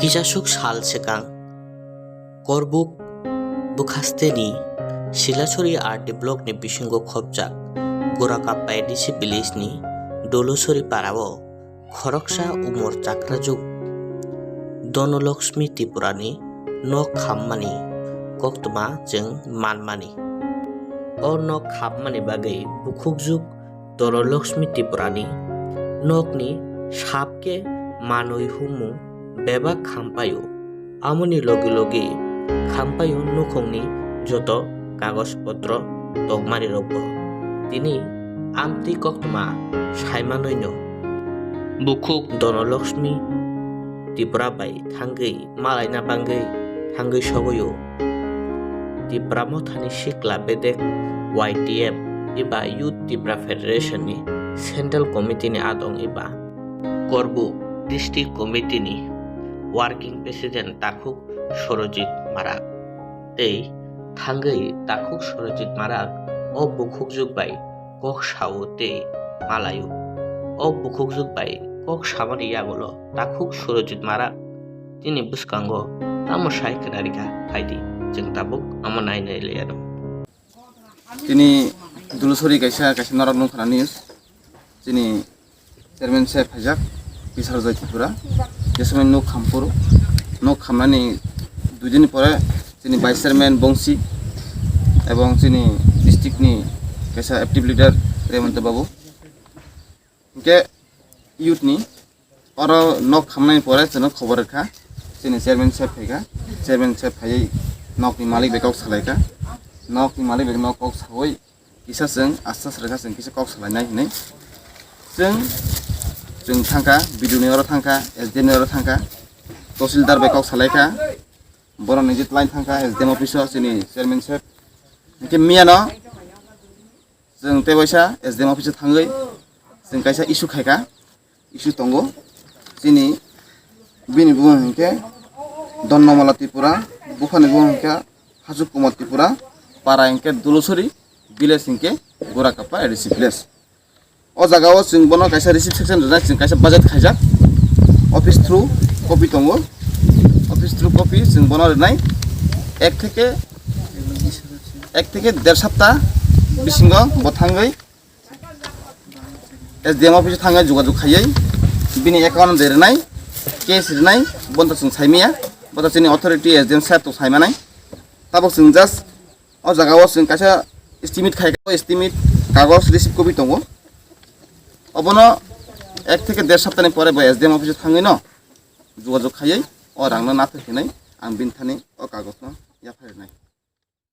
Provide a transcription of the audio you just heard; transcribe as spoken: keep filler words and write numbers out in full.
Kisasuk sal swkang Korbuk bwkhasteni Silasori R D blockni bisingo khopjak Gorakappa A D C villageni Dolusori parao khoroksa umor chakrajuk Dhanalakshmi Tripurani nok khammani koktwma chwng manmani. O nok khammani bagwi bukhukjuk Dhanalakshmi Tripurani nokni sap khe manwi humung bebak khampaio. Amoni logi logi khampaio nukhungni joto kagoj potro tongmani rokbo. Tini amtwi koktwma saimanwino bukhuk Dhanalakshmi Tripura bai thangwi malaina bangwi thangwi sogoio. Tipra Mothani Sikla Bedek Y T F eba Youth Tipra Federation ni Central Committee ni adong eba Korbuk District Committee ni Working President Takhuk Sorojit Marak tei thangwi Takhuk Sorojit Marak o bukhukjuk bai kok sao tei malaio. O bukhukjuk bai kok samani yagulo Takhuk Sorojit Marak chini bwskango tamo sai khwnarikha phaidi, chwng tabuk amo nai nai liyano. Tini Dulusori kaisa, kaisa norok nung khana news. Chini chairman sir phaijak, Bisar Joy Tripura. Jesomai nuk khampuru, nuk khamnani dui din pore chini vice chairman Bongsi ebong chini district ni kaisa active leader Remonto Babu. Hingke youth ni oro nok khamnai pore chwngno khobor rwkha, chini chairman sir phaikha, chairman sir phaiwi nokni malik bai kok salaikha, nokni malik bai nok kok sawi kisa chwng asta rwkha chwng kisa kok salainai hinwi chwng, chwng thangkha, B D O ni oro thangkha, S D M ni oro thangkha, Tahsildar bai kok salaikha, borok nijit line thangkha S D M office o chini chairman sir, hingke miyano chwng tei waisa S D M office o thangwi chwng kaisa issue khaikha, issue tongo. Chini bini bumung hinkhe Donnamala Tripura, buphani bumung hinkhe Haju Kumar Tripura, para hinkhe Dulusori, village hinkhe Gorakappa A D C village. O jaga o chwng bono kaisa receipt section rwnai, chwng kaisa budget khaijak, office through copy tongo, office through copy chwng bono rwnai ek theke ek theke der sapta bisingo bo thangwi S D M office o thangwi jogajog khaiwi bini account de rwnai, cash rwnai, bono chwng saimaya, bono chini authority S D M sir to saimanai. Tabok chwng just o jaga o chwng kaisa estimate khai, o estimate kagoj receipt copy tongo, obono ek theke der saptani pore bo S D M office o thangwi no jogajog khaiwi o rangno nathok hinwi ang bini thani o kagojno yaphai rwnai.